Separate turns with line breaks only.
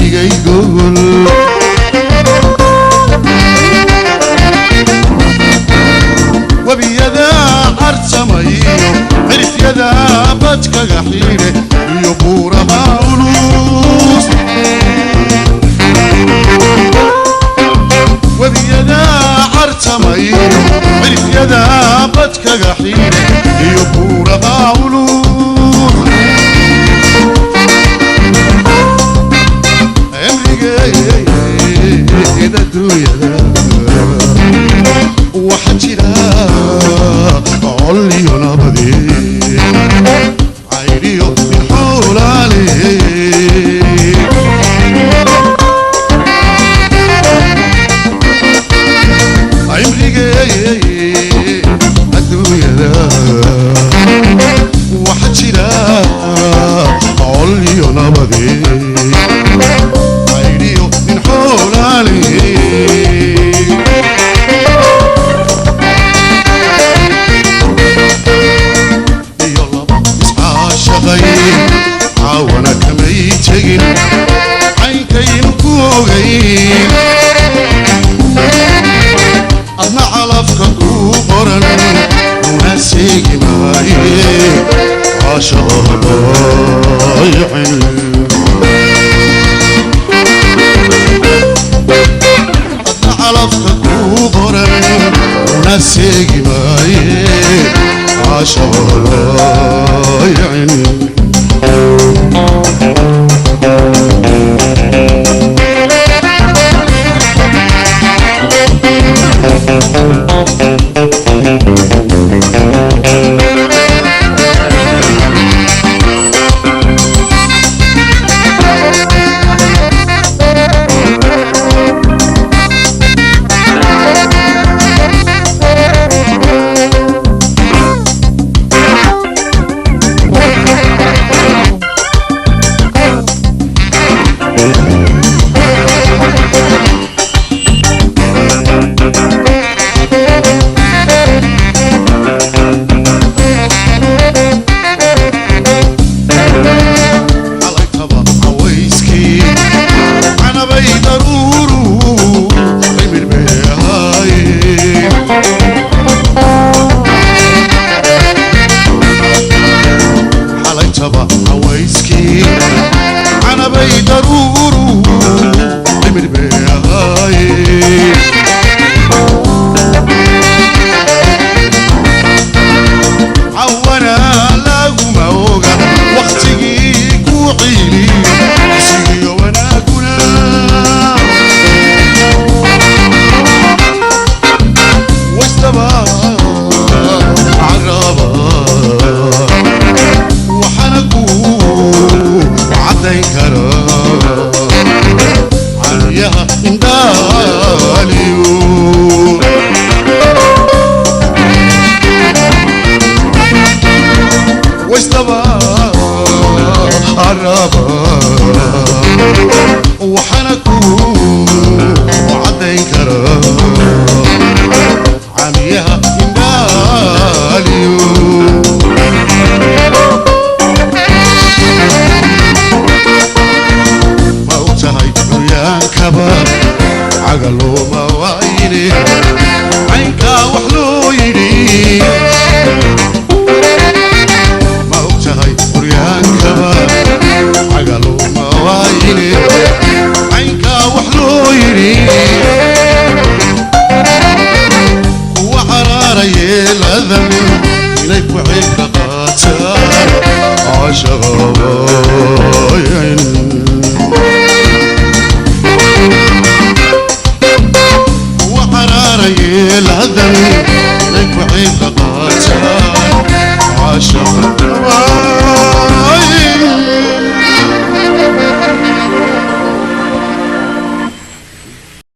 Dhigay gogol webiyada cartamayo, cirifyada badkaga xiidhe iyo buuraha culus. Webiyada cartamayo, cirifyada badkaga xiidhe iyo buuraha culus. Cimrigeeda adduunyada waxa jira col iyo nabadi, caydhiyo nin xoolaale. Cimrigee adduunyada waxa jira col iyo nabadi, caydhiyo nin xoolaale. Iyo laba iscaashaqay caawana kamay tegin, caynkaynu ku ogayn. Adna calafka kuu qoran una seegi maaye, caashaqa. Adna calafka kuu qoran una seegi maaye, caashaqa. Xalaytaba cawayskii canabay daruuru cimir bay ahaayeen. Xalaytaba cawayskii canabay daruuru cimir bay ahaayeen. Cawana laguma oga waktigii ku ciiliyo isigiyo wanaaguna wasdaba caraba. Waxaana ku caddayn karaa caliyaha indhaaliyo. Wasdaba caraba, waxaana ku caddayn karaa camiyaha indhaaliyo. Ma og tahay curyaankaba caga looma waayine, caynkaa wax loo yidhi? Ma og tahay curyaankaba caga looma waayine, caynkaa wax loo yidhi? Kuwa xaraara yeeladan inay ku xibra qaataan caashaqa.